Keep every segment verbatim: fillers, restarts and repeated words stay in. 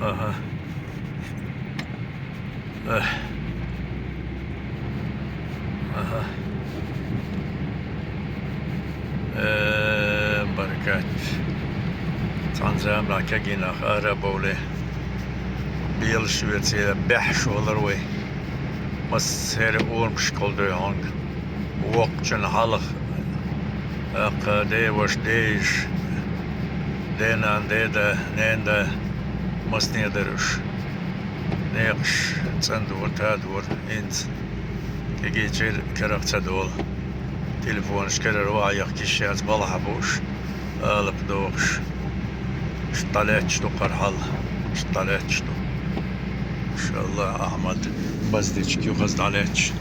Аха. Эх. Аха. Э, баркат. Цхьана заманахь кегийнах ара а бовлий. Белаш шуьца бехьаш валар вай. Массеран урамашкахула дуй хьуна. Воккхачун хьалха, тӀаккха деваша, деша, денан деда, ненан да, массане а дара уьш. Некъаш цӀандора, тадора, хӀинца кегийчуьра карах ца долу. Телефонаш карара ваха яхкиш яц балхьа бууш. Алапа дохуш. Иштта дӀалаьтташ ду кхара хьал. Иштта дӀалаьтташ ду. Машалла, Ахьмад, баздечка юхаза дӀалаьтташ.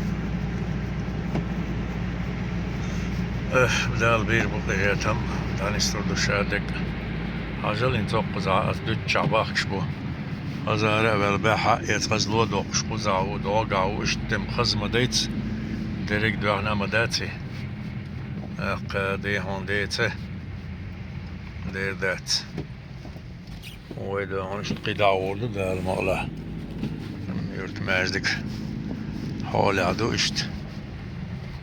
Эх, Дала бийр бу къинхетам, дӀанисдур ду ша дерг. Хьажал, хӀинца кхузахь ас дуьтчахь бахкаш бу. Хазара а ваьлла баьхьа, эца хаза ло доккхуш кхузахь ву, догахь ву, иштта тӀем хаза ма дайца, дерриг а доьхна а ма дац и. ТӀаккха дехьун деца. Дер дац. Вай догӀун иштта кхидӀа а гӀур ду, Дала мукъалахь. Юьртан маьждиг хьолехь ду иштта.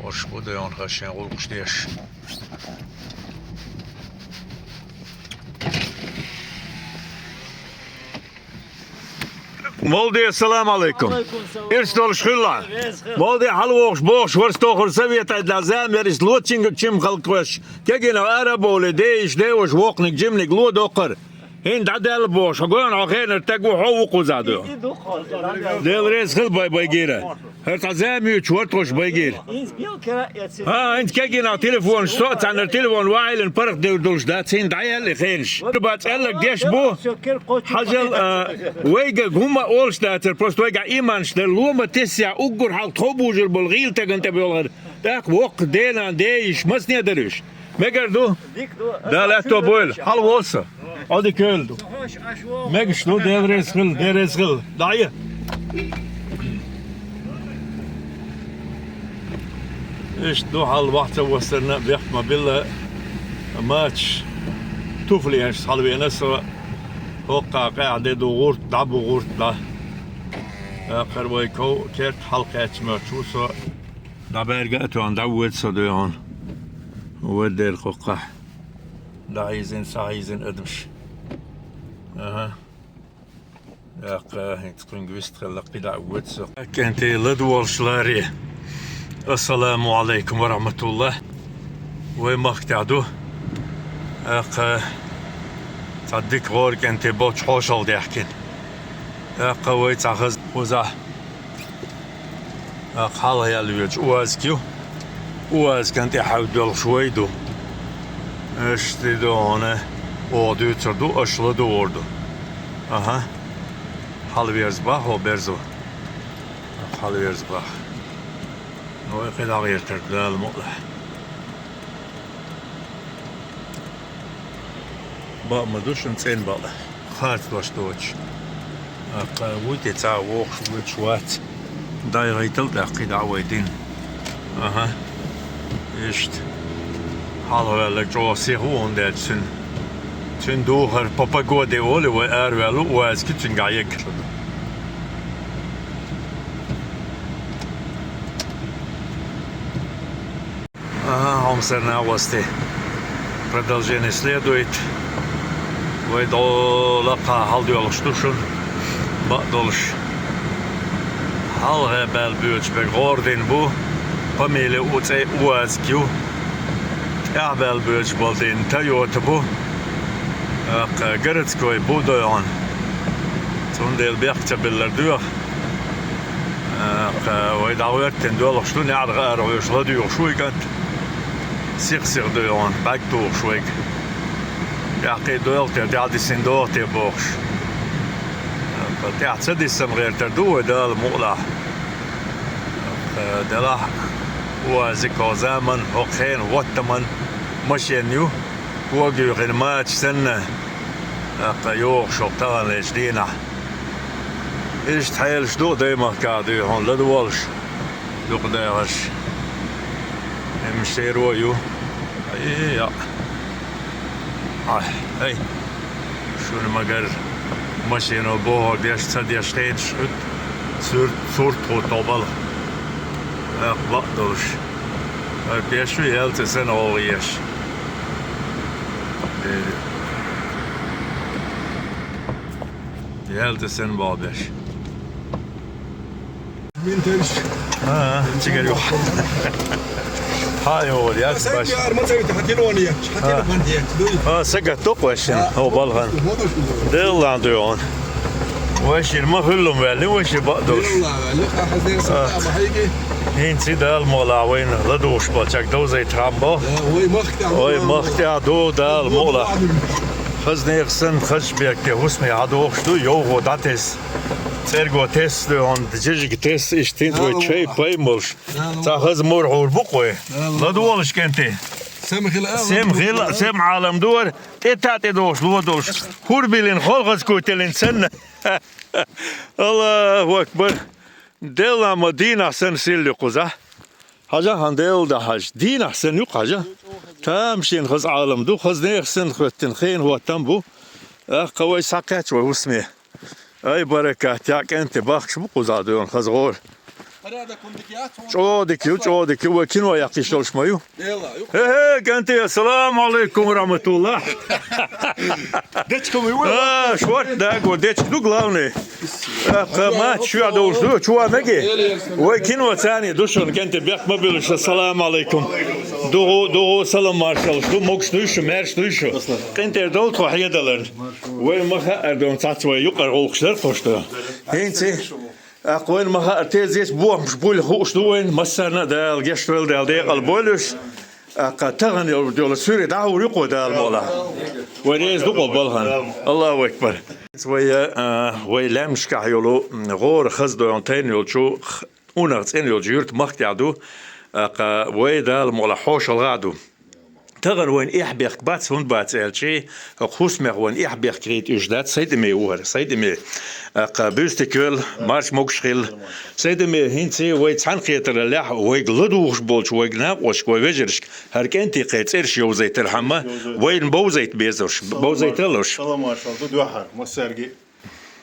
Ош бу догӀун хаза шайн гӀуллакхаш деш. Молде, ассаламу алайкум. Ирс долуш хуьлла. Молде, хьалавохуш бохуш, вара стохура совет айдла зама яра, иза лочинга чим халкъош. Кегийнах ара а бовлий, дейиш, деваш, воккханиг, жиманиг ло доккхара. ХӀинца дӀадаьлла бохуш, хьо гоьна хьо хенара таг ву, хьо ву кхуза дуй. Дела реза хила бай, Байгира. ХӀара цхьа зама юьйцуш вара тхо, Байгира. ХӀа, хӀинца кегийнах телефонаш, со а цхьаьнара телефон ваийлина паргӀат девр долуш дац, хӀинца дӀаяьлла и хенаш. Ба цӀеллаг деш бу, хьажал, а, вайга хӀумма олуш дацара, просто вайгахь ийманаш дара, ло ма тессехь, уггар хьалха тхов бужур болу гӀийла тагана тӀе боьлхура. ТӀаккха воккха денан, дейиш, массане а дара уьш. Мегар ду? Дала аьтто бойла. Хьалавоса. Ӏодика йойла ду. Мегаш ду, Дела реза хила, Дела реза хила. ДӀае. Иштта ду хьал, вахца воссарна бехк ма билла. Мачаш туфлиянаш хьалавена со. ХӀокху къаьхьа де ду гӀурт, дӀа бу гӀурт, дӀа. ТӀаккха вай ков керта хьалакхаьчча моьттуш ву со. ДӀабаьрга а тоьхна, дӀавоьду со догӀун. Ваддера кхоккхахь. ДӀахьийзина, схьахьийзина адамаш. Аха. ТӀаккха хӀинца кхуьнга вист хилла кхидӀа а воьду со. КӀентий ладугӀалш ларе. Ассаламу алайкум ва рахматуллах. Вай махка тӀехь ду. ТӀаккха цхьа дика гӀора кӀентий болчу хьошалла даьхкина. ТӀаккха вай цхьа хаза кхузахь. ТӀаккха хьалха яьлла воьдуш уазик ю. Уазикан тӀе хьаьвда доьлхуш вай ду. Аша тӀе догӀуна оха дуьйцур ду, аша ладугӀур ду. Аха. Хьалаверза бах хьо, берзо. Хьалаверза бах. Вай кхидӀа гӀертар ду, Дала мукъалахь. Баа ма ду шуна цӀена баа. Харц дош доцуш. ТӀаккха вуй те цхьа вохуш вуьйцуш вац. ДӀайгӀайтал тӀаккха кхидӀа а вай дина. Аха. Иштта. Хьалхаваьлларг чӀогӀа сиха ву, хӀунда аьлча цуьнан, цуьнан духар по погоде олий, вай араваьлла ву, уазик цуьнгахь егга. Ага, хьомсара накъостий. Продолжение следует. Вай дӀо лакха хьалдоьлхуш ду шуна, баа долуш. Хьалха баьлла боьдуш берг гӀора дина бу, фамилия у цӀе уазик ю. ТӀаьхьа баьлла боьдуш болу дина Тойота бу. ТӀаккха городской бу дойгӀун. Цундела бехк ца биллар доьху. ТӀаккха вай дӀахӀоьттина доьлхуш ду, неӀарха ара гӀоьш ладуьйгӀуш ву и кӀант. Сих-сиха дойгӀун, бӀаьрг тухуш вайга. ТӀаьхкхий доьлху те, тӀаьхьа дисина догӀу те бохуш. ТӀаккха тӀаьхьа ца дисам гӀертар ду вай, Дала мукъалахь. ТӀаккха делахь, уазик хӀокху заман, хӀокху хенан хӀоттаман машен ю. Кога юьйхина мача санна, тӀаккха йогӀуш хӀокху таханлерчу дийнахь. Иштта хьелаш ду даймахкахь дуй хьуна ладугӀалш, дукха дахарш. Эмма шеро а ю. Ай, я. Ай, ай. Шуна ма-гарра. Машино бохо деш, ца деш хеташ хӀуьтта, цуьрт, цурт хӀу тобал. Акх бакъ долуш. Ар пеш ю, яьлла ца сен гӀовгӀа еш. Э, яьлла ца сен боху беш. Мин терш. А, а, чигар юха. Хьа, йо, яц баш. Саг яр ма цавита, хьа телефон яц, хьа телефон яц, дуй. А, сагат токъ вешин, о, балган. Деллан дуй он. Вешин ма хуллум вели, веши бакъ долуш. Делла вели, ха хазер са ма хайги. ХӀинца Дала мукъ лахь вайна ладугӀуш болчаьрга довзайта хьан бо. Вай махка. Вай махка ду, Дала мукъ лахь. Хазнех сан, хазбек те хӀусме хьадохуш ду, йовхо дӀатес. ЦӀерго тесса дуй хьуна, жижиг тесса, иштта хӀинца вай чай пайм болуш. Цхьа хаза мур хьур бу-кх вай. ЛадогӀалаш кӀентий. Сема хила, сема хила, сема Ӏалам дора, тӀе та тӀе дохуш ло долуш. ХӀур билина, холхаза куй теллина санна. Аллаху акбар. Делла ма дийнахь санна силли кхузахь. Хьажа, хьан Делла да хьажа. Дийнахь санна ю-кх хьажа. Тамашийна хаза Ӏалам ду, хазнех санна хӀоьттина хенан хӀоттам бу. Аккха вай схьакхаьчча вай хӀусаме. Ай, баракат, я кӀентий, бахкаш бу кхузахь дуй хьуна хаза гӀора. ЧӀогӀа дика ю, чӀогӀа дика ю, вай кино яккха йиш йолуш ма ю. ХӀе-хӀе, кӀентий, ассаламу Ӏалайкум ва рахьматуллахӀ. Дечка ма ю вай. А, шорт даго, дечка ду главный. Аккха, ма, чоь долуш ду, чу ван меги. Вай кино царний ду шуна, кӀентий, бехк ма буьллуш, ассаламу Ӏалайкум. ДугӀу, дугӀу, салам маршаллаш ду, могуш дуй шу, маьрша дуй шу. КъинтӀера довла тхо хьедаларна. Вай ма хаьара дуй хьуна цхьацца вай юкъара гӀуллакхаш дара тхо шу. ХӀинца, аккха вайна ма хаьара, тезеташ бохамаш буьллу хууш ду вайна, массарна а Дала гечдойла, Дала декъала бойла уьш. Аккха тахана йолу, йолу суьрий дӀахьур ю-кх вай, Дала мукъ лахь. Вай реза ду-кх вай балхана. Аллаху акбар. Вай, а, вай лаьмнашкахь йолу, м, гӀора хаза дуй хьуна тайна йолчу, унах цӀена йолчу юьрта махка тӀехь ду. Аккха вай, Дала мукъ лахь, хьошалгӀа а ду. Тахана вайна эхь бехк бац, хӀунда бац аьлча, хӀокху хӀусамех вайна эхь бехк хеташ уьш дац, Сайдаме ву хӀара, Сайдаме. Аккха буьзтиг йойла, марша могуш хила. Сайдаме, хӀинца вай цхьаьнакхетараллехь, вайга ладугӀуш болчу вайга накъошка, вай вежаршка, хӀара кӀентий кхин цӀераш йовзайтархьама, вайна бовзайта безарш, бовзайталуш. Салам маршалла ду дуьххьара массаьрга.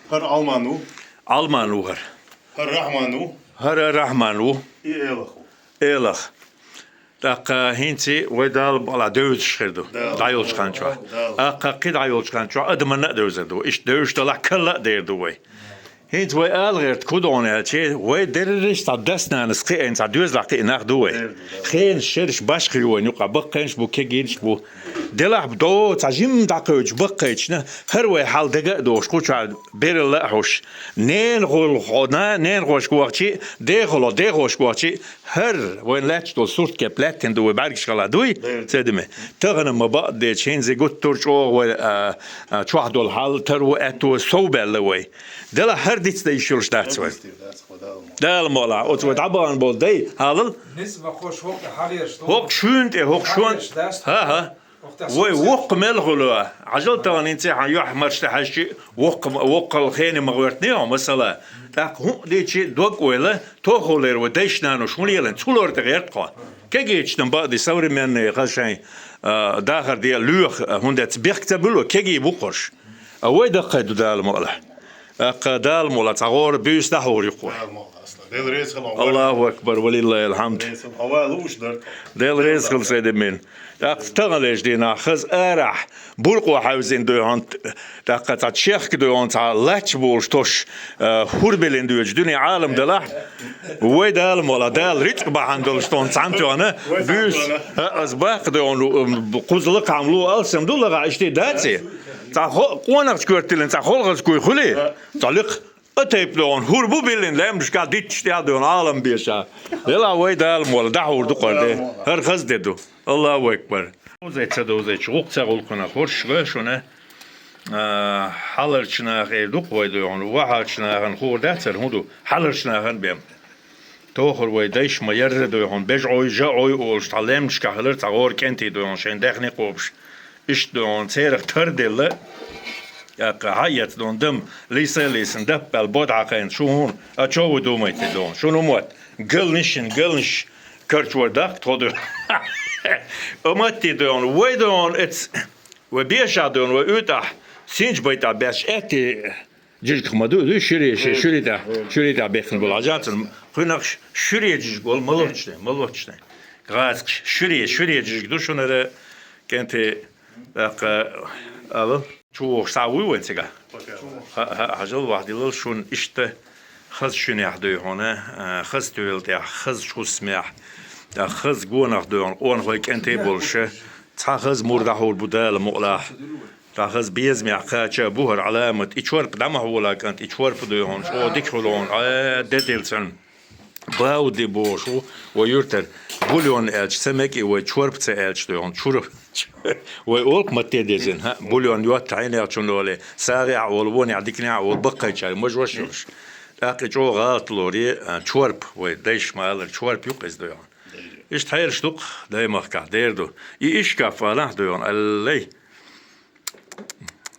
ХӀара Ӏалман ву. Ӏалман ву хӀара. ХӀара Рахьман ву. ХӀара Рахьман ву. И Элах ву. Элах. ТӀаккха хӀинца вай Дала мукъ лахь девзаш хир ду. Дала. ДӀайолчу хан чохь. Дала. Аккха кхин дӀайолчу хан чохь адаманна а девзар ду. Иштта девзаш далахь, карла а дер ду вай. ХӀинца вай ала гӀерта хӀун ду хьуна аьлча, вай дерриш цхьа дас-нанас кхиийна, цхьа доьзалехь кхиийна нах ду вай. Дер ду, дала. Хенаш, шераш башха ю вайна юкъахь, баккхийнаш бу, кегийнаш бу. Делахь до цхьа жимма дӀакхевдаш баккхийташна, хӀара вай хьал дага а дохуш, кху чохь бералла а хьуш. Ненахула хьо, на-, ненахошка вахчи, дехула хьо, дехошка вахчи, ХӀара вайн лаьтташ долу сурт кеп лаьттина ду вай бӀаьргаш хала дуй, Сайдаме. Тахана ма бакъдечу хӀинца гуттар а чӀогӀа вай, а, а, чохь долу хьал, таро, аьтто совбаьлла вай. Делахь хӀара дицдан йиш йолуш дац вай. Дала мукъ лахь, оцу вай дӀабахана болу дай, хьалал. Низ ма-кхуш хӀокху хьалераш ду. ХӀокху шуьйна тӀе, хӀокху шуна. ХӀа-хӀа. Вай воккха мел хуьлу, Ӏажал тахана хӀинца хьан юьхь маршта хьаьжчи, воккха, воккхал хене ма гӀоьртане хьо, масала. ТӀаккха хӀун а дийчи, дог ойла, тохалера вай дайш-нануш хӀун лелан, цу лор тӀе гӀерта хьо. Кегийчна бакъди современный хан шайн, а, дахар де лоьху, а, хӀунда аьлча бехк ца буьллу, кегий бу-кх уьш. А вай даккхий ду Дала мукъ лахь. ТӀаккха Дала мукъ лахь, цхьа гӀора буьйса дӀахьур ю-кх вай. Дала мукъ лахь, Дела реза хила. Аллаху акбар, ва лиллахил хьамд. Реза хила. Хьо ван лууш дара. Дела реза хила, Сайдамин. ТӀаккха таханлерчу дийнахь хаза арахь, буркъо хьаьвзина дуй хьуна, тӀаккха цхьа чехка дуй хьуна, цхьа лач болуш тош, а, хӀур биллина доьдуш дуьне Ӏалам далахь, вай Дала мукъ лахь, Дала рицкъ бахьана долуш тхуна цхьаьна тоьхна, буьйса, а, ас баккха дуй хьуна, м, кхуза лакхахь-м ло алсам ду, лахахь иштта дац и. Цхьа хо-, къонахчу коьрталлин цхьа холхаза куй хуьлий, цхьа лекха. А тайпа дуй хьуна, хӀур бу биллина лаьмнашкахь дитташ тӀехь дуй хьуна Ӏалам беша. Делахь вай Дала мукъ лахь, дӀахьур ду-кх хӀара де. ХӀара хаза де ду. Аллаху акбар. Довзайта ца довзайташ, гӀуллакх ца гӀуллакхана, хӀорш го шуна, а, хьаларчу наха эр ду-кх вай дуй хьуна, вахьарчу нахана хуур дац хӀара хӀун ду, хьаларчу нахана бен. Тохара вай дайша ма ярра дуй хьуна, бежа Ӏой, жа Ӏой олуш, цхьа лаьмнашкахь хилар, цхьа гӀора кӀентий дуй хьуна, шайн даьхни кхобуш. Иштта дуй хьуна, церах тар делла, тӀаккха хьаэца дуй хьуна, дам, лийса а лийсина, даппаьлла, бод хьакхайна, шу хӀун, а чо ву думайте дуй хьуна, шуна хӀун мотт, галниш шина, галниш карчор даккха тхо дуй хьуна. А матти дуй хьуна, вай дуй хьуна, эц, вай бешахь дуй хьуна, вай уьйтӀахь, синчу байтӀахь баьчча, аьтти, Жижигх ма ду, ду шуьре, ше-, шуьре тӀехь, шуьре тӀехь бехкина болу. Хьажа цунна, кхуьнах шуьре жижиг болу, ма лоцуш ден, ма лоцуш ден. ГӀазкхаш, шуьре, шуьре жижиг ду шуна ара, кӀентий, тӀаккха, алал, чу вогӀуш схьа вуй вайн цигахь? ХӀаъ, хӀаъ, хьажал вахдилал шуна иштта хаза шуьнехь дуй хьуна, а, хаза тоьла тӀехь, хаза хӀусамехь, тӀаккха хаза гонах дуй хьуна, къонахой кӀентий болуша, цхьа хаза мур дӀахьур бу Дала мукъалахь. Цхьа хаза безамехь кхача а бу хӀара Ӏаламат. И чорпа дӀа ма хьола, кӀант, и чорпа дуй хьуна, чӀогӀа дика хуьлу хьуна, Ӏа, де дилла царна. Бауди бохуш ву вай юьртара. Бульон аьлча ца мега и, вай чорпа ца аьлча дуй хьуна. Чур-, вай олу-кх матте дезина. ХӀаъ, бульон йотта хьенехчун олий, сагӀехь а олу, вонехь, диканехь а олу, баккхайчаьрга мажош йолуш. ТӀаккха и чӀогӀа гӀалат лорий, а, чорпа, вай дайша ма-аллара, чорпа ю-кх иза дуй хьуна. Иштта хьелаш ду-кх даймахкахь, дер ду. И ишкаф алахь дуй хьуна, аллай.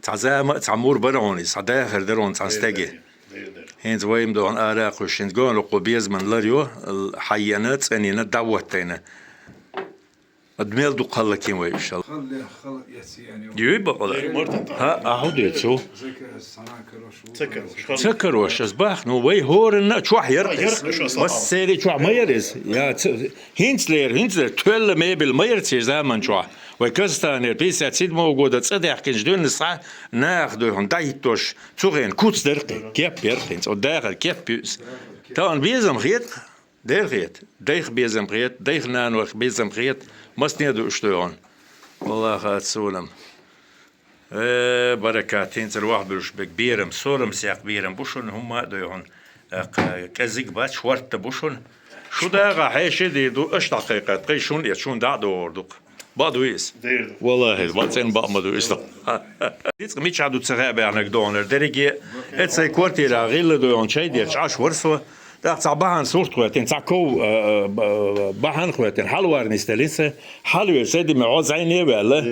Цхьа зама а, цхьа мур бара хьуна иза, цхьа дахар дара хьуна цхьана стеган. ХӀинца вай-м дуй хьуна ара а кхуьйсуш, хӀинца гонахула безаман лар ю, хьаеана, цӀанйина, дӀахӀоттийна. Ад мел дукха хӀаллакйина вай уьш. Юй бакъала? ХӀаъ, ахьа хӀун дуьйцу? Ца карош, аса бах, ну, вай хӀоранна а чохь яра-кх иза. Массеран а чохь ма яра иза. Я, ца-, хӀинцалера, хӀинцалера, тоьлла мебель ма яра церан заман чохь. Вай Казахстанера пятьдесят седьмого года цӀа даьхкинчу дуьйна схьа наха дуй хьуна дӀахӀиттош, цу хенахь куц дара-кх и, кеп яра-кх хӀинца, оцу дахар кеп ю иза. Тахана безам хета-кх, дера хета, дайх безам хета, дайх нанойх безам хета, масане ду уьш дуй хьуна. Валлахьи, хаьа суна-м. Э, баракат, хӀинцара вахьа буьллуш берг берам, сорам секх берам бу шуна, хӀумма а дуй хьуна. ТӀаккха кӀезиг бац, хӀорта бу шуна. Шу дагӀа хьеший дийр ду, аша дӀакхайкхатта, кхин шуна эца, шуна дӀа а догӀур ду-кх. Бакъ дуй иза? Дер ду. Валлахьи, бакъ цӀена бакъ ма ду иза. Ницкъ мичахь ду ца хаьа баьхнарг догӀунара. Дерриге, эццай квартирахь гӀилла дуй хьуна чай детташ Ӏаш вара со. ТӀаккха цхьа бахьана сурт хӀоьттина, цхьа ков, а, а, ба-, бахьана хӀоьттина, хьалавар нисделира сан. Хьалавер сан димехь, хьо зӀене а ваьлла.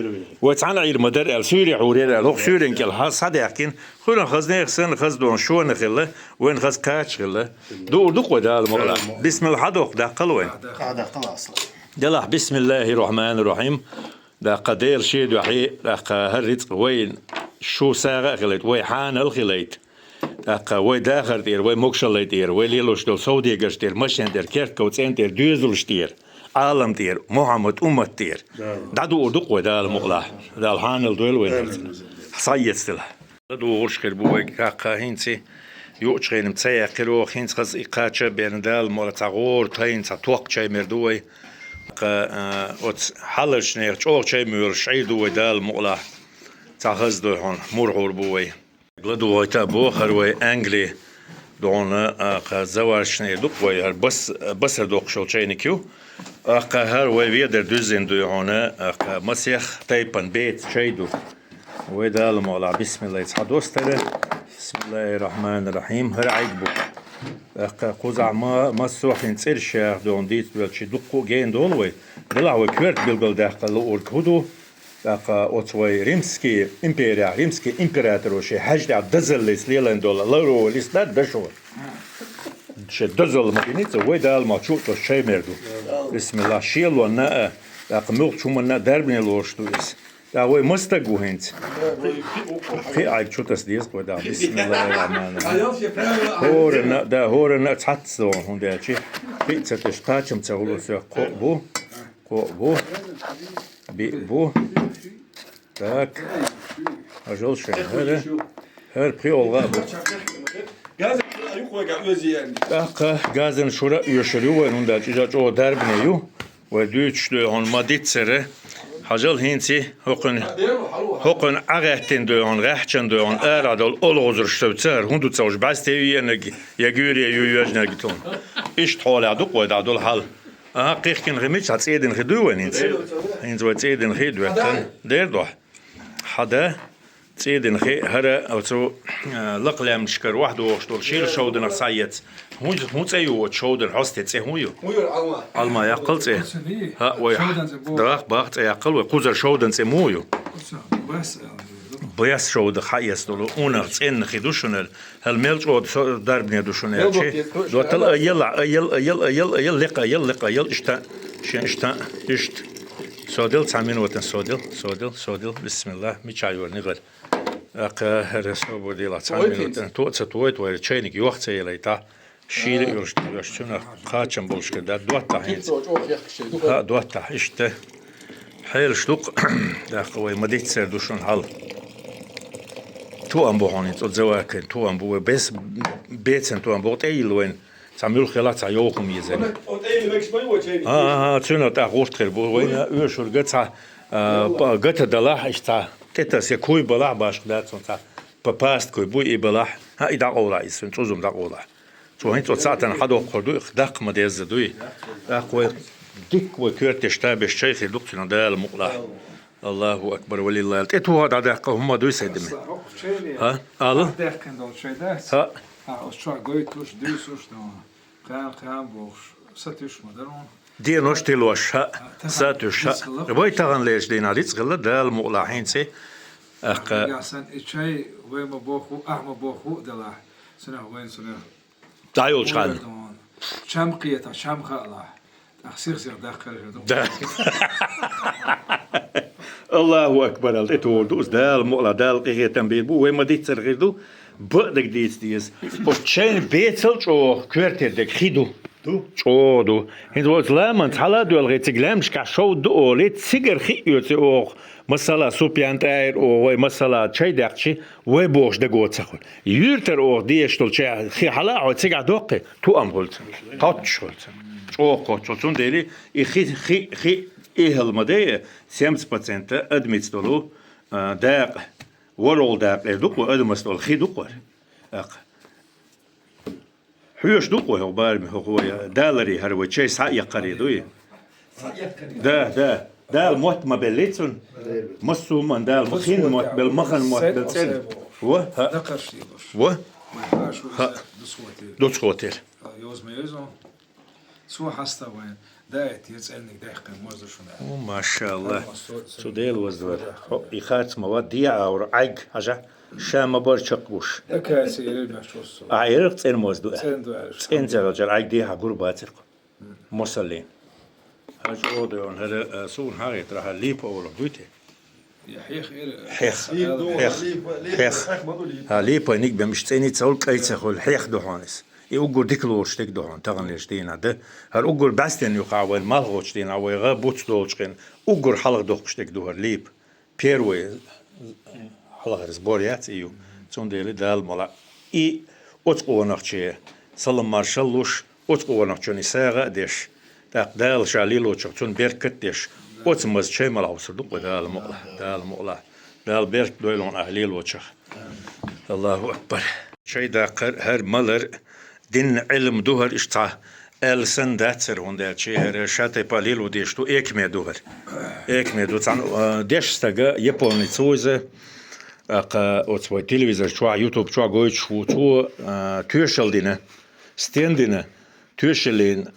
Вай цхьана Ӏийр ма дара аьлла, суьйре хьур яра аьлла, хӀокху суьйренан кӀел хьа-, схьадехкина. Кхуьнах хаза нехан санна, хаза дона шона хилла, вайна хаза кхача хилла. Дуур ду-кх вай Дала мукъалахь. Бисмилла, хьадоккху, даккхал вайна. Делахь, бисмиллахьир-рахьманир-рахьим. ТӀаккха Дела шен дуьхьа, тӀаккха хӀара рицкъ вайна шу сагӀа а хилийта, вай хьанал а хилийта. ТӀаккха вай дахар тӀера, вай могушаллай тӀера, вай лелош долу совдегарш тӀера, машен тӀера, кертков цӀен тӀера, доьзалш тӀера, Ӏалам тӀера, Мухьаммад уммат тӀера. ДӀадуур ду-кх вай Дала мукъалахь. Дала хьанал дойла вай. Схьаэцдела. ДӀадугӀурш хир бу вайга, тӀаккха хӀинца юучу хенахь ца яьккхира оха, хӀинца хаза и кхача а беана, Дала мукъалахь, цхьа гӀора тайна, цхьа токх чай мер ду вай. ТӀаккха, а, оцу хьалхарчу нехан чӀогӀа чай моьлуш Ӏийр ду вай Дала мукъалахь. Цхьа хаза дуй хьуна, мур хьур бу вай. ЛадугӀуьйту а боху хӀара вай Англи дуй хьуна, а, кха заварочный ду-кх вай, хӀара бас-, басар доккхуш йолу чайник ю. ТӀаккха хӀара вай ведар дуьззина дуй хьуна, а, кха масех тайпана беца чай ду. Вай Дала мукъалахь, бисмиллахь, цхьа достара. Бисмиллахьир-рахьманир-рахьим. ХӀара Ӏайг бу. ТӀаккха кхузахь ма-, массо а хин цӀераш яха дуй хьуна дийца доьлчи дуккха а гена долу вай. Делахь вай коьрта билгалдаьккха луург хӀун ду? ТӀаккха оцу вай Римский империя, римский императоро шен хьаьжа тӀехь дозаллица лелийна долу лавровый лист дар дашо. Шен дозалла ма бинийца, вай Дала мукъалахь чу а тосуш чай мер ду. Бисмиллахь, шелонна а, тӀаккха муьлххачу хӀуманна а дарбане лоруш ду иза. ТӀаккха вай маса стаг ву хӀинца? Кхин а Ӏайг чу таса деза-кх вай Дала. Бисмиллахьир-рахьманир-рахьим. ХӀоранна а, да, хӀоранна а цхьацца догӀу, хӀунда аьлча кхин а ца тесча кхачам ца хуьлу соьх. Кхоъ бу. Кхоъ бу. Биъ бу. Так. Хьажал шайн. ХӀара. ХӀара пхи олгӀа а бу. ТӀаккха газан шура а оьшур ю вайн, хӀунда аьлча иза чӀогӀа дарбане ю. Вай дуьйцуш дуй хьуна ма-диццара. Хьажал хӀинца хӀокхуьнан, хӀокхуьнан Ӏа гӀеттина дуй хьуна, гӀаьхчана дуй хьуна, арахь долу олгӀазарш сов ца хӀара, хӀун ду ца хууш, бӀаьсте ю енарг, я гуьйре ю йоьжнарг тхуна. Иштта хьолехь ду-кх вай дӀа долу хьал. Аха, кхихкина хи мича, цӀе дина хи дуй вайн хӀинца? ХӀинца вай цӀе дина хи а доьттина. Дер ду ахь? Хьада, цӀе дина хи, хӀара оцу, а, лакха лаьмнашкара охьадогӀуш долу шира шовданах схьаэца. ХӀун, хӀун цӀе ю оцу шовдан хьосте, цӀе хӀун ю? Ӏалма яккхал цӀе? ХӀаъ, вай. Даха, баха цӀе яккхал вай. Кхузара шовдан цӀе муха ю? Бес шовда хьаэца долу унах цӀенна хи ду шуна. ХӀара мел чӀогӀа со-, дарбане ду шуна аьлчи. Доттал айъал, айъал, айъал, айъал, айъал, лекха айъал, лекха айъал, иштта, шен иштта, иштта. Содел, цхьа минутан содел, содел, содел, бисмиллахь, мичахь йора нигӀар. ТӀаккха хӀара собар дела цхьа минута. То а ца тойта вай чайник йохцаелай тӀа. Шийла а йолуш, йолуш цунах кхачам болуш хир дац. Доттахь хӀинца. ХӀаъ, доттахь, иштта. Хьелаш ду-кх, тӀаккха вай ма-диццара ду шуна хьал. Тоам бу хьуна, цӀо завакан тоам бу, вай бес-, бецан тоам бу, тӀейилла вайн. Цхьа муьлхха елахь, цхьа йовхам еза. ХӀан, хӀан, хӀан, цуьнан тӀаккха гӀурт хир бу. Вайна оьшург цхьа, а, па-, гата далахь, иштта цхьа тӀетаса я куй балахь, башха дац хьуна цхьа. Па-, паста куй буй и балахь. ХӀан, и дӀакъовлахь иза, цуьнан цӀузам дӀакъовлахь. Цо хӀинца цхьаъ тана хьадоккхур ду, и даккха ма дезза дуй. ТӀаккха вай дикка вай коьртеш табеш чай хир ду-кх цуьнан, Дала мукъалахь. Аллаху акбар, валиллахил. ТӀетоха дӀадаккха хӀума дуй сай даме. ХӀа? Ала? ДехкӀан долу чай дац? ХӀаъ. А, оцу чохь гойтуш, дуьйсуш, ну, кхаьн, кхаьн бохуш, сатуьйсуш ма дара хьуна. Денош тилош, хӀаъ. Сатуьйсуш, хӀаъ. Вай таханлерчу дийнахь рицкъ хилла, Дала мукъалахь хӀинца. ТӀаккха ахьа сан и чай вай ма боху, ахьа ма боху а делахь, цунах вайн цунах. ДӀайолчу ханна. Чам кхетахь, чам хаалахь. ТӀаккха сих-сих даккхар хир ду. Да. Аллаху акбар, ал тӀетухур ду иза. Дала мукъалахь, Дала къинхетам бийр бу. Вай ма-диццара хир ду. Бакъдерг дийца деза. Оцу чайна бецал чӀогӀа коьртера дерг хи ду. Ду? ЧӀогӀа ду. ХӀинца оцу ламанца хьала а доьлхий, цига лаьмнашкахь шовда ду олий, цигара хи а оьций оха. Масала, Супьян тӀаьхьара оха, вай масала, чай даьккхича, вай бохуш даго ца хуьлу. Юьртара оха дезаш долу чай хи хьала а хьой, цигахь доккхий, тоам хуьлу цунна. Кхоччуш хуьлу цунна. ЧӀогӀа кхоччуш хуьлу. Цундела и хи, хи, хи, эхал ма де, семьдесят процентов адамица долу, а, дакъа, ворхӀалгӀа дакъа эр ду-кх вай, адамас долу хи ду-кх вай. ТӀаккха. Хьоьжуш ду-кх вай хӀокху бараме, хӀокху вай даларе, хӀара вай чай схьаэккхаре дуй? Да, да. Дала мотт ма беллий цунна. Массо а хӀуманна Дала ма хин мотт белла, ма хан мотт белла цӀена. Во? ХӀаъ. Во? ХӀаъ. Дуцхотер. Цо хьаста вайн. Даийтира цӀенниг даьккхина моза шуна. О, машалла. Цу Дела ваздавар. Хьо, и харц ма вад, дехьа аура, Ӏайг, хьажа, ша ма бара чекхбуш. Акация ерриг баьхча воссо. А, ерриг цӀена моза ду. ЦӀена ду аьлла. ЦӀена цӀералчара Ӏайг дехьа гур бацара-кх. Мосаллин. Хьажа оха дойгӀун, хӀара, а, суна хьагӀетарахь липа олух дуй те? Хьех эр. Хьех. Липа ду, хьех. Липа, хьех. Хьех ма ду липа. ХӀа, липаниг бемиш цӀений ца хуьлу, кӀай ца хуьлу, хьех ду хьуна иза. И уггар дика лоруш дерг ду хьуна таханлерчу дийнахь, да? ХӀара уггар бӀаьстенна юкъахь вайн малхочу дийнахь, вай гӀа буц долчу хенахь, уггар хьалха доккхуш дерг ду хӀара липа. Первый хьалхара сбор яц и ю. Цундела Дала мукъалахь. И оцу къонахче салам-маршалла луш, оцу къонахчунна и сагӀа а деш, тӀаккха Дала ша лелочух цунна беркат а деш, оцу маза чай мала хьовсур ду-кх вай, Дала мукъалахь, Дала мукъалахь. Дала беркат дойла хьуна ахь лелочух. Аллаху акбар. Чай даккхар, хӀара малар, динан Ӏилма ду хӀара, иштта цхьа аьлла санна дац хӀара, хӀунда аьлча хӀара ша тайпа лело дезаш ду, экаме ду хӀара. Экаме ду. Цхьана, а, дешна стага, японец ву иза, тӀаккха оцу вай телевизор чохь, YouTube чохь гойтуш ву, цо, а, тоьшалла дина, стен дина, тоьшаллин,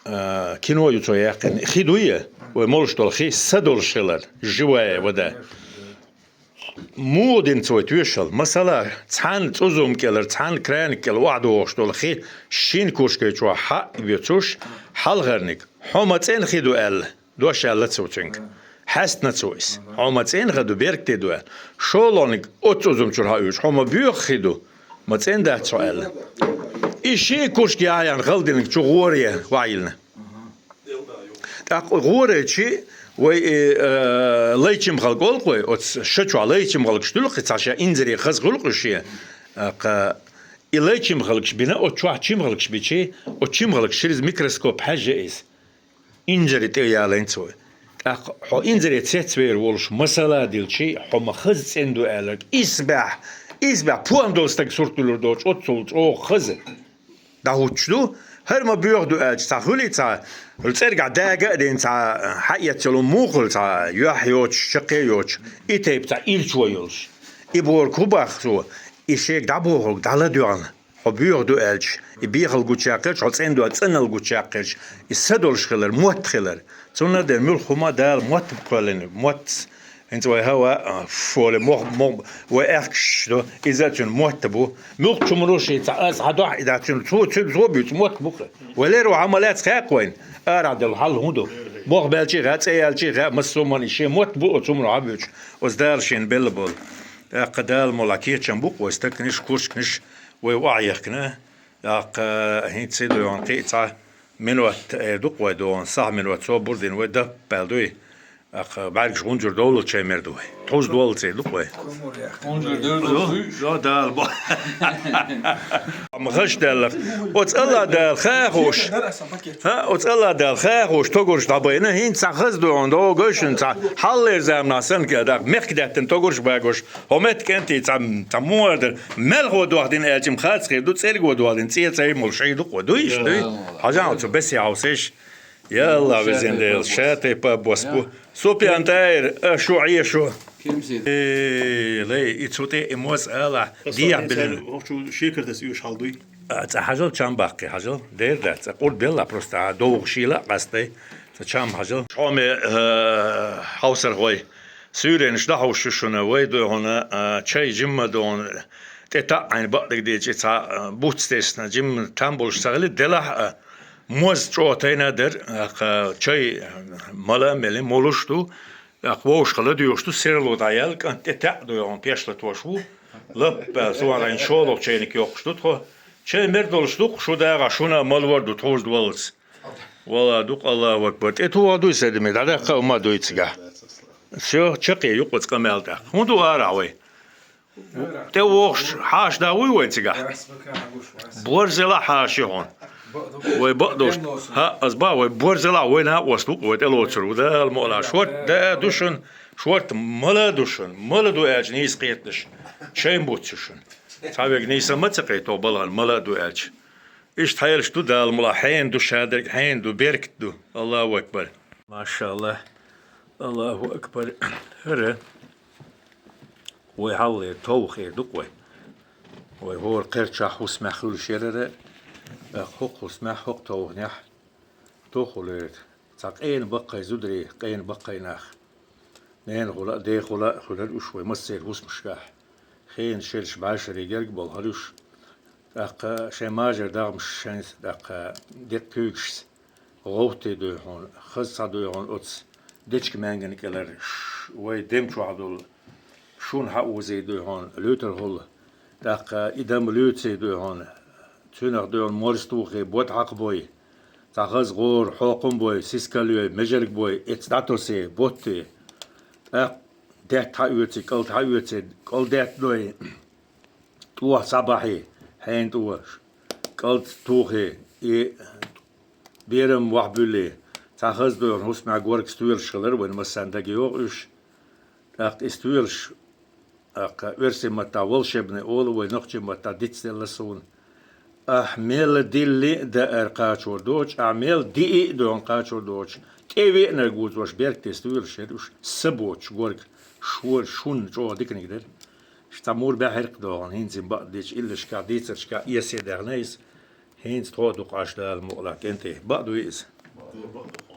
а, кино ю цо яьккхина. Хи дуй, вай молуш долу хи, са долуш хилар, живая вода. Муха дина цо тоьшалла? Масала, цхьана цӀузум кӀелара, цхьана краник кӀела охьадогӀуш долу хи шина куршке чохь хьаъ а боьцуш, хьалхарниг, хьо ма цӀена хи ду аьлла, дош аьлла цо цуьнга. Хьаьстина цо иза. Хьо ма цӀена хи ду, беркате ду аьлла. ШолгӀаниг оцу цӀузум чуьра хьаоьцуш, хьо ма боьха хи ду, ма цӀена дац хьо аьлла. И ши куршк яхьъян хала динарг чу гӀора ваьлла. ТӀаккха гӀорайчи вай, э, э, лайчимхалг олу-кх вай, оцу ша чохь лайчимхалгаш дуьллу-кх, цхьа шен инзаре хаза хуьлу-кх уьш шен. ТӀаккха и лайчимхалгаш бина, оцу чохь чимхалгаш бичи, оцу чимхалгаш ширза микроскоп хьаьжжа иза. Инзаре тӀе ялийна цо. ТӀаккха хьо инзаре цецвер волуш масала дилчи, хьо ма хаза цӀена ду аьлларг, исбаьхьа, исбаьхьа пуам долу стаг сурт дуьллур доцуш, оццул чӀогӀа хаза дӀахӀуттуш ду. ХӀара ма боьха ду аьлча, цхьа хуьлий цхьа, цӀергахь дага а дина цхьа, хьаэццалун муха хуьлу цхьа, юьхь йоцуш, чаккхе а йоцуш, и тайпа цхьа ирчо йолуш. И бохург хӀун боху цо, и шега дӀабохург дӀаладоьгӀна. Хьо боьха ду аьлча, и бехал гучуяккхарча, хьо цӀена ду аьлча, цӀеналла гучуяккхарча, и са долуш хилар, мотт хилар. Цунна а дерг муьлхха хӀума Дала мотт кхоьллина, мотт. ХӀинца вай хӀаваъ, а, фоле, мох, мох, вай аьхкаш ду, иза а цуьнан мотт бу. Муьлхха чумаро шен цхьа аз хьадохьа и дац цуьнан, цо, цуьнан цо буьйцу мотт бу-кх. Вай лерро хьан ма лаьцна хаьа-кх вайна, арахь делла хьал хӀун ду? Мох баьлчи а хаьа, цӀе яьлчи а хаьа, массо а хӀуманна и шен мотт бу оцу хӀумаро хьан буьйцу, оцу Дала шена белла болу. ТӀаккха Дала мукъ лахь кечам бу-кх вай стаканаш, курчканаш, вай охьаехкина. ТӀаккха хӀинца ду хьуна кхин а цхьа минот, э, ду-кх вай ду хьуна, сахь минот собар дина вай даппал дуй. ТӀаккха бӀаргаш гӀунжур довлал чай мер ду вай. Тхуз доллалц ду-кх вай. ГӀунжур довлал дуй? Йо, Дала бо. Ма хаш даьллах. Оцу Аллах Дала хаа хууш. ХӀа, оцу Аллах Дала хаа хууш, тогурш дӀабайна, хӀинца цхьа хаза ду хьуна, догуш шуна цхьа хьаллера заманахь санна, кӀа даккха мехкдаьттан тогурш багош, хӀо метта кӀентий цхьа, цхьа муха дар, мелхо дохдина аьлча-м хацахир ду, цӀерго дохдина, цӀе цӀай молуш хӀий ду-кх вай. Дуйш, дуй? Хьажа хьо цу бесехь хьовсийша. Я Аллах, везан Дела, ша тайпа бос бу. Супьян ТӀаьхьир, а шу Ӏеша. Э, лай, и цу тӀе и моз алахь, дехьа билина. Хьо чу шекар таса уьш хьал дуй? А, цӀа хьажал, чам баккхий хьажал. Дер дац, цӀа къурд белла просто, а, довгӀа шийла а къастай. Цхьа чам хьажал. Хьоме, э, хьовсархой. Суьйренаш дӀахьуш ю шуна, вай ду хьуна, а, чай жимма ду хьуна, тӀе таӀ Ӏайна бакъдерг дечи цхьа, а, буц тесна, жимма там болуш ца хили, делахь а, моз чӀогӀа тайна дара, а, чай, а, мала а мели, молуш ду, тӀаккха вовшахала доьхуш ду, серло дӀаяьлла, кӀант тӀе таӀ ду хьуна, пеш латош ву, лаппа, суна Ӏайна шолгӀа чайник йоккхуш ду тхо. Чай мер долуш ду-кх, шу дагӀахь шуна а малвар ду тхуз доллалц. Вала, дукха Аллаху акбар. ТӀе тухур дуй седаме, дӀадаккха а ма дуй цигахь. Всё, чаккхе юкъаца къамел тӀаккха. ХӀун ду арахь вай? ТӀе вохуш хьаша да вуй вай цигахь? Борзелахь хьаша ю хьуна. Вай бакъдолуш. ХӀаъ, ас бан, вай борзелахь вай накъост ву-кх, вай тӀелоцур ву. Дала мукъ лахь. Шорта да а ду шуна, шорта мала а ду шуна. Мала ду аьлча нийса кхеташ. Чай буц ю шуна. Цхьа верг нийса ма ца кхетий, балхана мала а ду аьлча. Иштта хьелаш ду, Дала мукъ лахь, хьенан ду шадерг, хьенан ду, беркат ду. Аллаху акбар. Машаллах. Аллаху акбар. ХӀара вай хьаллера товха эр ду-кх вай. Вай хӀора кхерчахь хӀусамехь хуьлуш ярара, хӀокху хӀусамехь, хӀокху товханехь тоххулера. Цхьа къена баккхий зударий, къена баккхий нах. Ненахула а, дехула а хуьлура уьш вай массеран хӀусамашкахь. Хенан шераш бӀешарий герга болу хӀара уьш. ТӀаккха шайн мажар дагӀмаш шайн, тӀаккха деккъа куьйгашца гӀовттий дуй хьуна, хаза схьа дуй хьуна оцу дечка маьнган кӀелара, ш-, вай дем чохь долу шуна хьаузий дуй хьуна, луьйтархула. ТӀаккха и дам луьйций дуй хьуна, цуьнах дуй хьуна морс тухий, бод хьакхабой, цхьа хаза гӀора, хьокхам бой, сискал йой, межелг бой, эца дӀатосий, боттий. ТӀаккха даьтта хьаоьций, кӀалд хьаоьций, кӀалдеттадой, тӀохь схьабахьий, хьенан тӀо, кӀалд тухий, и берам вахь буьллий, цхьа хаза дуй хьуна хӀусамехь горга стоьлаш хилар, вайн массарна дага йогӀу уьш. ТӀаккха и стоьлаш, тӀаккха оьрсийн маттахь волшебный олу, вай нохчийн маттахь дицделла суна. Ахь мел дилли а даар кхачор доцуш, ахь мел диъ а доьгӀна кхачор доцуш, тӀе веанарг вузош беркате стоьлаш яра уьш, са боцуш горга, шо-, шуна чӀогӀа диканиг дара. Ша цхьа мур баьхьиркх доьгӀна, хӀинца бакъдечу иллашкахь, дийцаршкахь эсе даьхна иза. ХӀинца тхо а ду-кх Ӏаш, Дала мукъ лахь, кӀентий. Бакъ дуй иза?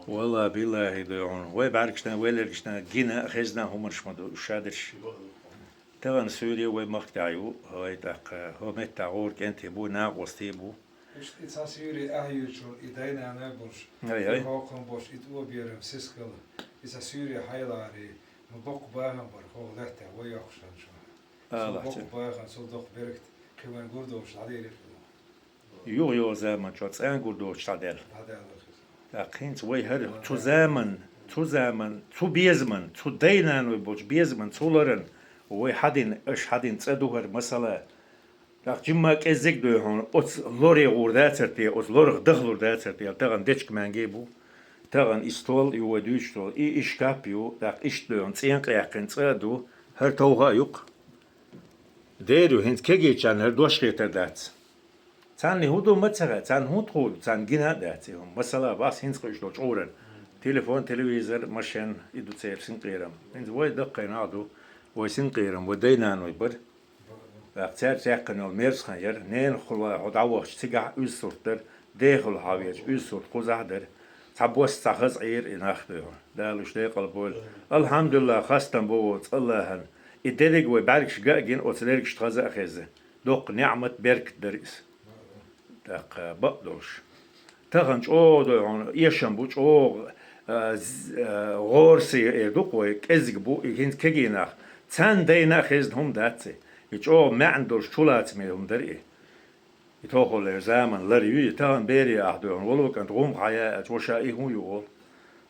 Валла, биллахи, дуй хьуна. Вай бӀаьргашна, вай лергашна гина а, хезна а хӀуманаш ма ду уьш шадерш. Тахана суьйре вай махкахь ю, вай тӀаккха хӀо меттахь гӀур кӀентий бу, накъостий бу. Иштта и цхьа суьйре ахь юьйцуш волу и дай-наной болуш, ай, ай, и хьокхам болуш, и тӀо берам, сискал, и цхьа суьйре хьайлахьарий, ну, боккха бахам бара хӀокху лаьттахь вай йоккхуш хилча. Цул боккха бахам, цул доккха беркат кхин вайн гур долуш дӀадийриг. Юха-юха заман чохь цӀа гур доцуш дӀадаьлла. ТӀаккха хӀинца вай хӀара цу заман, цу заман, цу безаман, цу дай-наной болчу безаман, цу ларан вай хьадина, аша хьадина цӀа ду хӀара масала. ТӀаккха жимма кӀеззиг а дуй хьуна, оцу лоре гӀур дацар те, оцу лорах дахлур дацар те, тахана дечка маьнги бу, тахана и стол ю вай дуьйцуш долу, и, и шкаф ю, тӀаккха иштта дуй хьуна, цӀенкъа яьккхина цӀа а ду, хӀара товха а ю-кх. Дера ю, хӀинца кегийчарна хӀара дош хетар дац. Царна хӀун ду ма ца хаьа, царна хӀун тхур ду, царна гина а дац и хӀума. Масала, вас хӀинца кхуьуш долчу гӀуран. Телефон, телевизор, машен, и ду церан синкъерам. ХӀинца вай даккхий нах ду, вай синкъерам, вай дай-наной бара. ТӀаккха цаьрца яьккхина йолу мерза хан яра, ненахула хьо дӀавахча цигахь уьзза сурт дара, дехула хьо веча уьзза сурт кхузахь дара. Цхьа бос, цхьа хаза Ӏийра и нах дуй хьуна. Дала уьш декъал бойла. Алхьамдулиллах, хастам бу вовца Аллахьан. И дерриг вай бӀаьргаш ган а гина, оцу лергашна хаза а хезна. Доккха неӀмат, беркат дара иза. ТӀаккха бакъ долуш. Тахана чӀогӀа дуй хьуна, эшам бу чӀогӀа, а, з-, а, гӀорасий эр ду-кх вай, кӀезиг бу, и хӀинца кегий нах. Цхьан дайна а хезна хӀума дац и. И чӀогӀа маьӀна долуш чулацаме хӀума дара и. И тохаллера заман лар ю, и тахана бере ахь дуьйхьна, вало кӀант гӀум хьаяа аьлча, ваша и хӀун ю олу?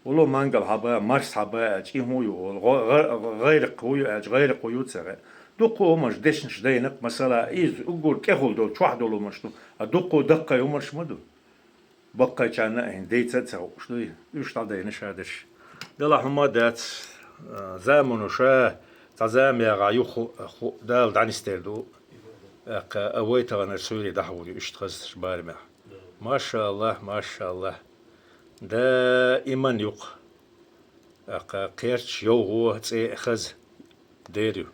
Вало мангал хьаба, марс хьаба аьлча, и хӀун ю олу? ГӀо-, гӀа-, гӀайракх хӀун ю аьлча, гӀайракх хӀун ю ца хаьа. Дуккха хӀуманаш дешнаш дайна-кх, масала, иза уггар тӀехула долу, чохь долу хӀуманаш ду, а дуккха даккхий хӀуманаш ма ду. Баккхайчарна а хӀинца дайца а ца хууш дуй, уьш дӀадайна ша дерш. Делахь хӀума дац, а, замано ша, цхьа зама ягӀахь юха ху-, ху-, Дала дӀанисдер ду. ТӀаккха а вай таханара суьйре дӀахьур ю иштта хазачу барамехь. Машаллах, машаллах. Даиман юкъа. ТӀаккха кхерч, йовхо, цӀе а хаза дер ю.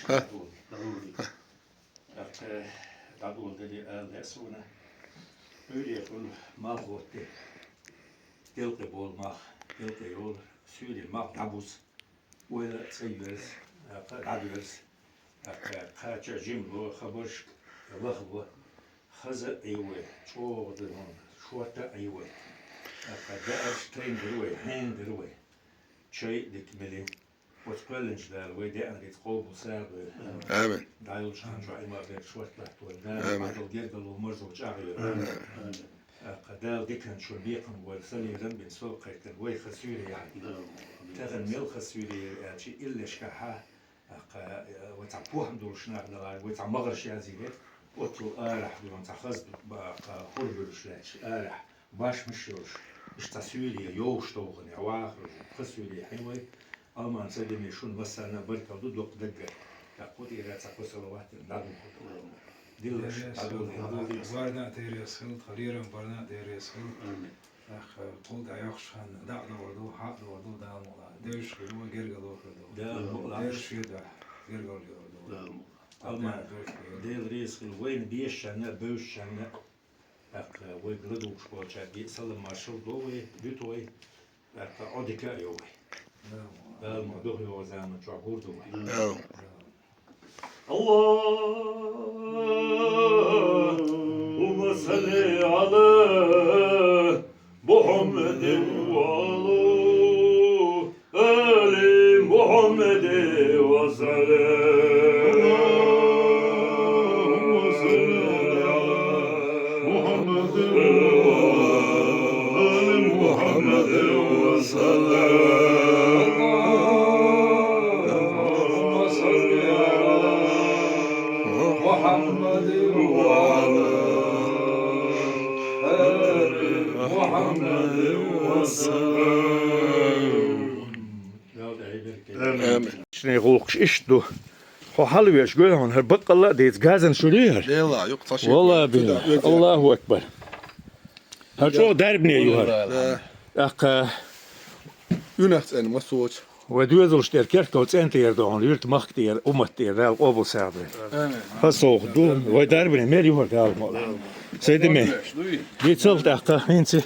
Ха. ТӀаккха дӀадоладеле ала лаьа суна. Ӏуьйре хуьлу малх хӀотте. Делкъе болу мах, делкъе йолу, суьйре мах дӀабуза. Ойла а цӀа йоьрза, тӀаккха а дӀадоьрза, тӀаккха а кхача а жимало, хабаршка лахало, хаза а Ӏе вай, чӀогӀа дан хӀума, шорта а Ӏе вай. ТӀаккха даарш тайна дара вай, хьенан дара вай. Чай а дика мели. Оцу кхоьллинчу Дала вай деана дицкъ къобал сагӀа дойла. Амин. ДӀайолчу хан чохь иман берг шорта латтавойла. Дала Амин. Махкал гергало марзо чӀагӀйойла. Амин. ТӀаккха Дала диканчун бекхам бойла, салиран бен сол кхайкхина вай хаза суьйре яхьа. Тахана мел хаза суьйре яра аьлча, иллешкахьа, тӀаккха, э, вай цхьа похӀма долуш нах далара, вай цхьа магӀарш язйийра, оццул арахь дуьйна цхьа хаза ба-, кха, хӀур буьлуш лаьтташ арахь, башмаш йолуш, иштта цхьа суьйре йовш довхана, вахар, хаза суьйре хьин вай, Алман Садиме, шуна массарна а баркалла ду доккха даггара. ТӀаккха кху тӀера цхьа кхо салават дина дӀадухург. Диллаш, дӀадула хьуна. Барна а терес хила, тхан лерам барна а терес хила. Амин. Ах, кхул тӀе йоккхуш хан дӀа а догӀур ду, хьа а догӀур ду, Дала мукъ лахь. Девзаш хир ву, гергало хир ду. Дала мукъ лахь. Девзаш хир ду, гергало хир ду. Дала мукъ лахь. Алма, Дела реза хила, вайна бешанна а, бевзачарна а, тӀаккха вайга ладугӀуш болчаьрга а салам-маршалла до вай, дуьту вай, тӀаккха Ӏодика а йо вай. Дала мукъ лахь. Дала мукъ лахь, духу йогӀу заман чохь гур ду вай. Дала. اللهم صل على محمد وعلى آل محمد وسلم. اللهم صل على محمد وعلى آل محمد وسلم. اللهم صل على محمد وعلى آل محمد وسلم. Амин. Шуьне гӀуллакхаш иштта ду. Хьо хьалавеш гой хьуна, хӀара баккъалла а дийца газан шуьра ю хӀара. Лела, юкъа ца шийтта. Валла бин. Аллаху акбар. ХӀара чӀогӀа дарбане ю хӀара. Да. ТӀаккха юьнах цӀена масоча. Вай доьзалш тӀера керкал цӀен тӀера дохьуна, юьрта махка тӀера, уммат тӀера, Дала къобал сагӀа дойла. Амин. ХӀа совгӀат ду, вай дарбане мер ю хӀара Дала мукъ лахь. Сайдаме, дийцал тӀаккха, хӀинца.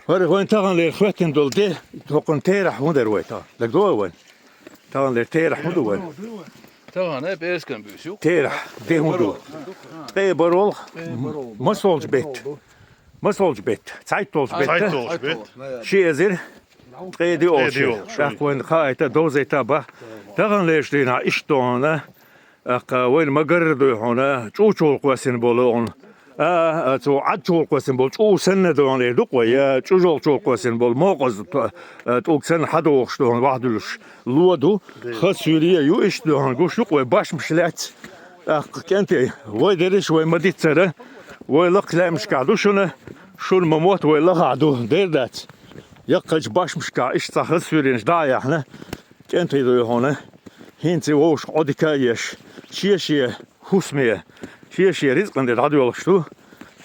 ХӀара вайн таханлера хӀоьттина долу де, хӀокхунна терахь хӀун дара вай тахана? ДагадогӀий вайн? Таханлера терахь хӀун ду вайн? Тахана пӀераскан буьйса ю. Терахь, де хӀун ду? Ткъе баролх, масолчу бетта. Масолчу бетта. Цхьайттолчу бетта. Цхьайттолчу бетта. Ши эзар ткъе диъолчу. ТӀаккха вайна хаийта, довзийта бах. Таханлерчу дийнахь иштта хьуна, тӀаккха вайна ма-гарра дуй хьуна, чӀучул кхоьссина болу хьуна. А, а, цо Ӏадчул кхоьссина болу чӀу санна дохьуна эр ду-кх вай, я чӀужалчул кхоьссина болу мокъаза т-, а, тӀулг санна хьадохуш дохьуна вахь дуьлуш ло ду, хаза суьйре ю иштта дохьуна гуш ю-кх вай башмаш лаьцна. ТӀаккха кӀентий, вай дерриш вай ма-диццара, вай лакха лаьмнашкахь ду шуна, шуна ма-мотта вай лахахь ду, дер дац. Яккхачу башмашкахь иштта цхьа хаза суьйренаш дӀа а яьхьна, кӀентий дуй хьуна, хӀинца вовшах Ӏодика а еш, шен-шен хӀусаме, шен-шен рицкъан де дӀадоьлхуш ду.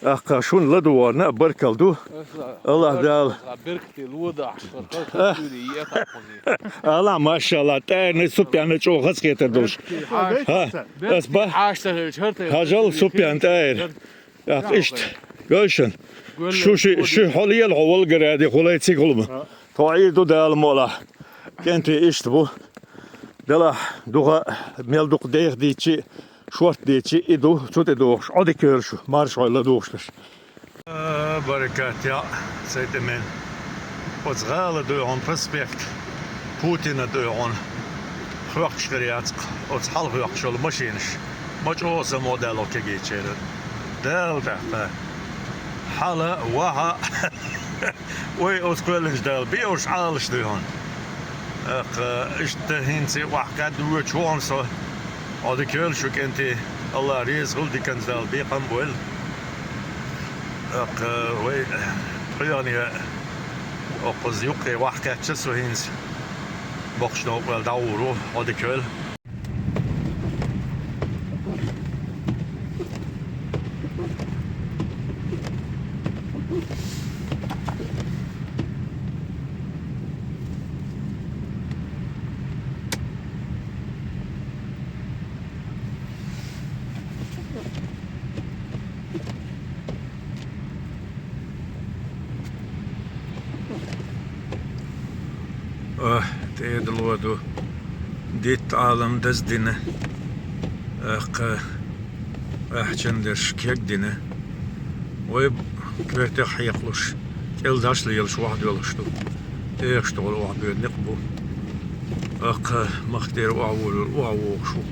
ТӀаккха шуна ладогӀарна а баркалла ду. Аллах Дала. Аллах, машалла, тӀаьрна Супьяна чӀогӀа хазахетар долуш. ХӀа, ас ба? Хьажал Супьян тӀаьра. ТӀаккха иштта, гойшан. Шу ши, ши хьо лела хьо Волгограде хулай цига хӀума. Тхо Ӏийр ду Дала мукъ лахь. КӀентий иштта бу. Делахь, духа мел дукха деха дийчи, шорта дийчи, и ду, цу тӀе дохуш, Ӏодика йойла шу, марша хьойла ладугӀуш берш. Баркат яӀ, цайтӀа мен. Оцу гӀала дуй хьуна проспект Путина дуй хьуна. Хоьхкуш хир яц-кх оцу хьалха хоьхкуш йолу машинаш. Ма чӀогӀа самукъадаьлла кегийчеран. Дала тӀаккха. Хьала, ваха. Вай оцу кхоьллинчу Дала бен уьш Ӏалаш дуй хьуна. ТӀаккха иштта хӀинца охьакхаьдда воьдуш ву хьуна со. Хьо дика йойла шу, кӀентий, Алла реза хуьлда, диканца Дала бекхам а бойла. ТӀаккха вай хьоьгӀане, оккхуза юккъе охьакхаьчча со хӀинца, боккхачу новкъа ваьлла дӀагӀур ву, хьо дика йойла. Ох, тӀедало ду. Дитта Ӏалам даздина. ТӀаккха ахчан дерш кегдина. Вай коьртех хьекхалуш, кӀел даш лелаш охьадоьлхуш ду. ТӀехаш тохула охьабоьду некъ бу. ТӀаккха махкара охьаволавелла охьавогӀуш ву.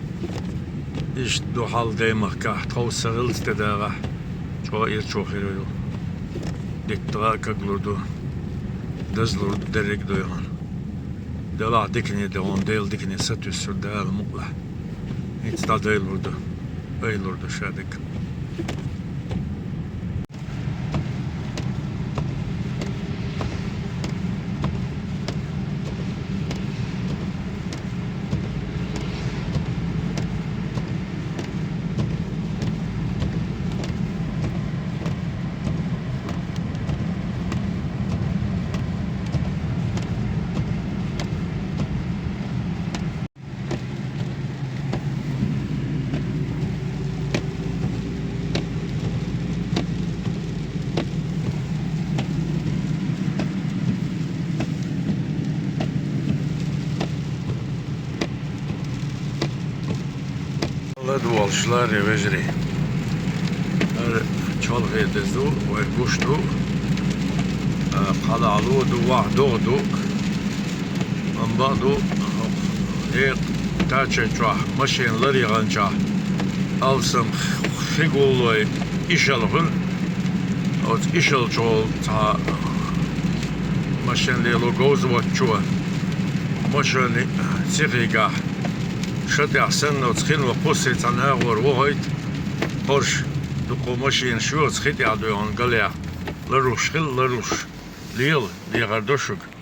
Иштта ду хьал даймахкахь, тховса ца хилча тӀедагӀахь, чӀогӀа ирчо хир ю. Дитта гӀа а каглур ду, дазлур ду, дерриг а дуй хьуна. Делахь дикане де хьуна, Делан дикане сатуьйсур ду, Дала мукъалахь. ХӀинца дӀадайлур ду, айлур ду ша дика. ЛадогӀалаш ларре, вежарий. ХӀара чолхе деза ду, вай гуш ду, а, кхалхало ду, ваха догӀа ду. Амма бакъ ду, хӀокху декъа тачайн чохь машена лар яханчохь, алсам хи гуллой ишал хуьлу. Оцу ишалчохь цхьа машен лело говза воцчо машенан цӀе хиъгахь, ша тӀехь санна оцу хино кхуссий цхьа нахора вохуьйту, хорш дуккха машенаш ю оцу хи тӀехь дуй хьуна галехь. Ларлуш хила, ларлуш лела, дехар до шуьга.